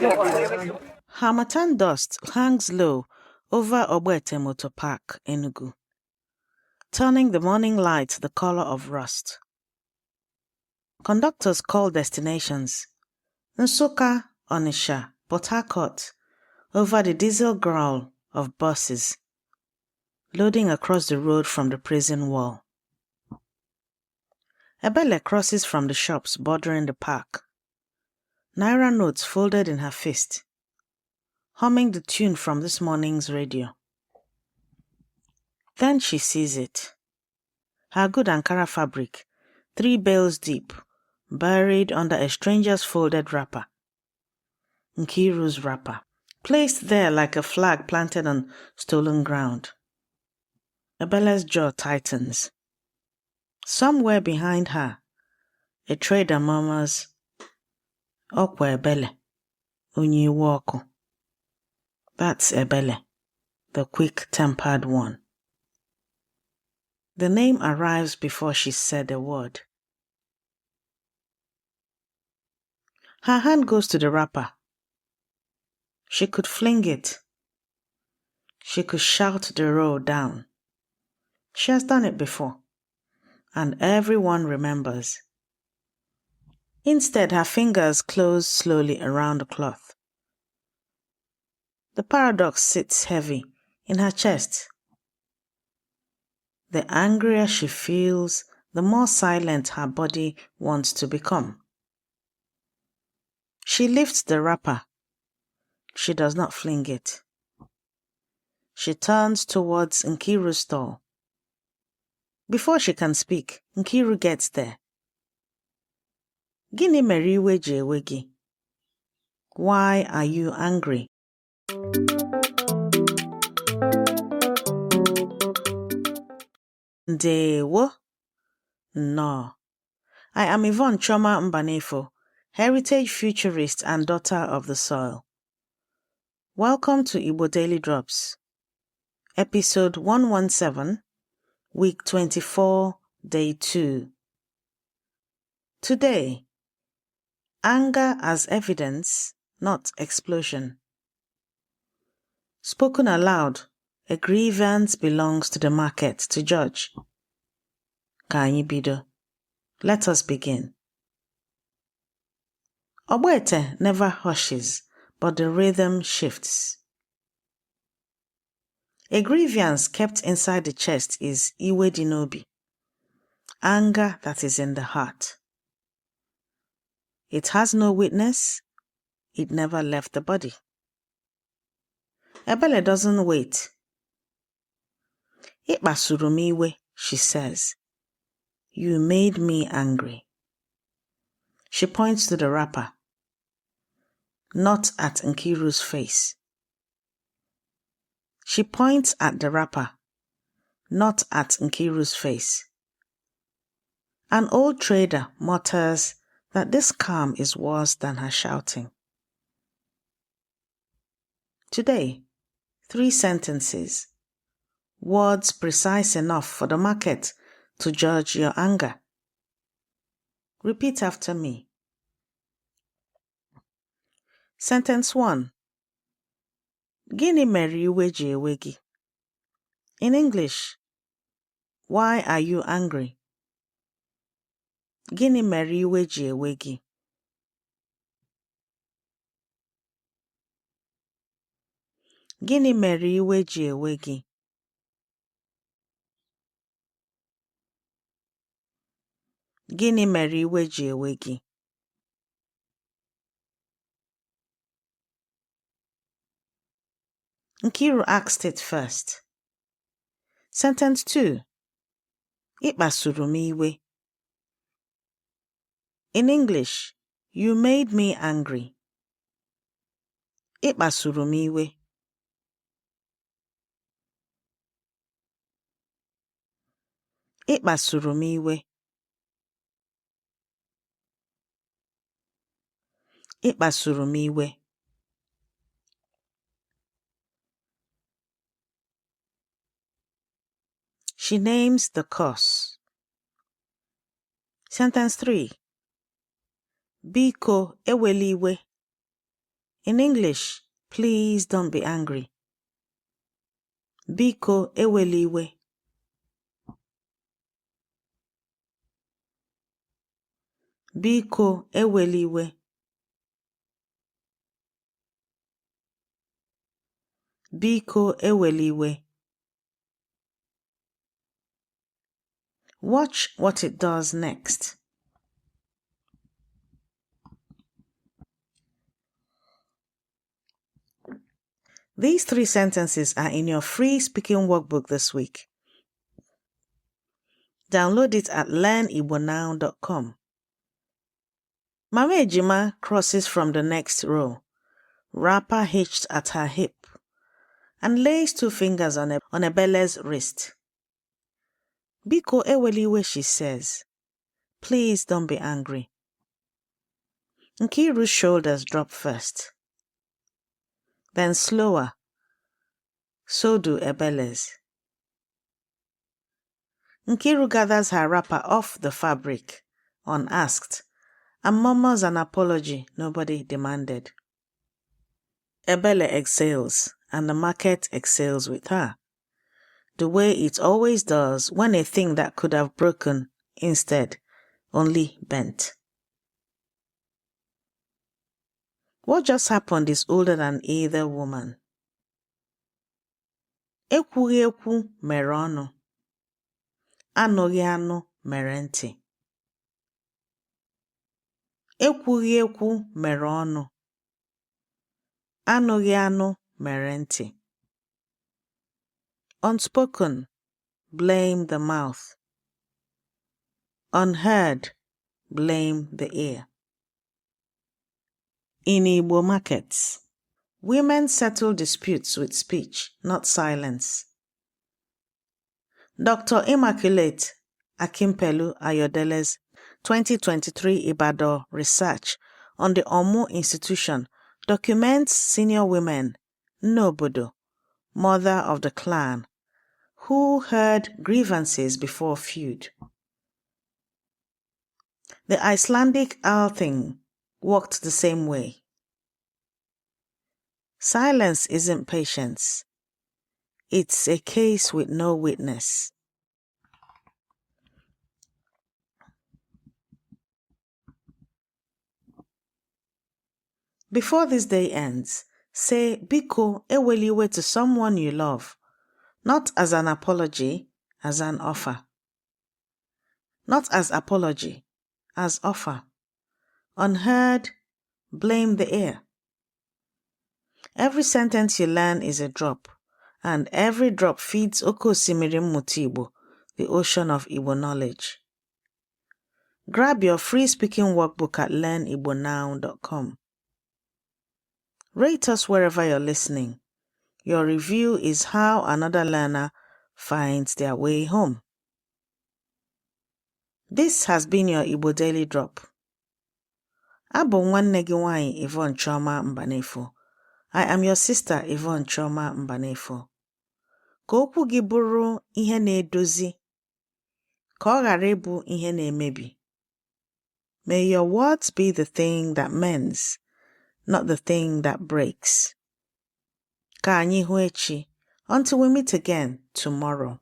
Harmattan dust hangs low over Ogbete Motor Park, Enugu, turning the morning light the color of rust. Conductors call destinations, Nsukka, Onitsha, Port Harcourt, over the diesel growl of buses loading across the road from the prison wall. Ebele crosses from the shops bordering the park, naira notes folded in her fist, humming the tune from this morning's radio. Then she sees it. Her good Ankara fabric, three bales deep, buried under a stranger's folded wrapper. Nkiru's wrapper, placed there like a flag planted on stolen ground. Ebele's jaw tightens. Somewhere behind her, a trader murmurs, Ọkwa Ebele, onye iwe ọkụ. That's Ebele, the quick-tempered one. The name arrives before she's said a word. Her hand goes to the wrapper. She could fling it. She could shout the row down. She has done it before, and everyone remembers. Instead, her fingers close slowly around the cloth. The paradox sits heavy in her chest. The angrier she feels, the more silent her body wants to become. She lifts the wrapper. She does not fling it. She turns towards Nkiru's stall. Before she can speak, Nkiru gets there. Gịnị mere iwe ji ewe gị? Why are you angry? Ndewo. Nnọọ. I am Yvonne Chioma Mbanefo, heritage futurist and daughter of the soil. Welcome to Igbo Daily Drops, episode 117, week 24, day 2. Today, anger as evidence, not explosion. Spoken aloud, a grievance belongs to the market to judge. Ka anyị bido. Let us begin. Ogbete never hushes, but the rhythm shifts. A grievance kept inside the chest is iwe dị n'obi, anger that is in the heart. It has no witness, it never left the body. Ebele doesn't wait. Ị kpasuru m iwe, she says. You made me angry. She points to the wrapper, not at Nkiru's face. She points at the wrapper, not at Nkiru's face. An old trader mutters that this calm is worse than her shouting. Today, three sentences, words precise enough for the market to judge your anger. Repeat after me. Sentence 1. Gịnị mere iwe ji ewe gị? In English, why are you angry? Gịnị mere iwe ji ewe gị? Gịnị mere iwe ji ewe gị? Gịnị mere iwe ji ewe gị? Nkiru asked it first. Sentence 2. Ị kpasuru m iwe. In English, you made me angry. Ị kpasuru m iwe. Ị kpasuru m iwe. Ị kpasuru m iwe. She names the cause. Sentence 3. Biko ewela iwe. In English, please don't be angry. Biko ewela iwe. Biko ewela iwe. Biko ewela iwe. Watch what it does next. These three sentences are in your free speaking workbook this week. Download it at learnigbonow.com. Mama Ejima crosses from the next row, wrapper hitched at her hip, and lays two fingers on Ebele's wrist. Biko ewela iwe, she says. Please don't be angry. Nkiru's shoulders drop first. Then slower. So do Ebele's. Nkiru gathers her wrapper off the fabric, unasked, and murmurs an apology nobody demanded. Ebele exhales, and the market exhales with her. The way it always does when a thing that could have broken instead only bent. What just happened is older than either woman. Ekwughị ekwu mere ọnụ. Anụghị anụ mere ntị. Ekwughị ekwu mere ọnụ. Anụghị anụ mere ntị. Unspoken, blame the mouth. Unheard, blame the ear. In Igbo markets, women settle disputes with speech, not silence. Dr. Immaculate Akinpelu Ayodele's 2023 Ibadan research on the Omu institution documents senior women, Nne obodo, mother of the clan, who heard grievances before feud. The Icelandic Althing worked the same way. Silence isn't patience. It's a case with no witness. Before this day ends, say Biko ewela iwe to someone you love, not as an apology, as an offer. Not as apology, as offer. Unheard, blame the ear. Every sentence you learn is a drop, and every drop feeds Oke Osimiri Mmụta Igbo, the ocean of Igbo knowledge. Grab your free speaking workbook at learnigbonow.com. Rate us wherever you're listening. Your review is how another learner finds their way home. This has been your Igbo Daily Drop. Abụ m nwanne gị nwanyị Yvonne Chioma Mbanefo. I am your sister Yvonne Chioma Mbanefo. Ka okwu gị bụrụ ihe na-edozi, ka ọ ghara ịbụ ihe na-emebi. May your words be the thing that mends, not the thing that breaks. Ka anyị hụ echi. Until we meet again tomorrow.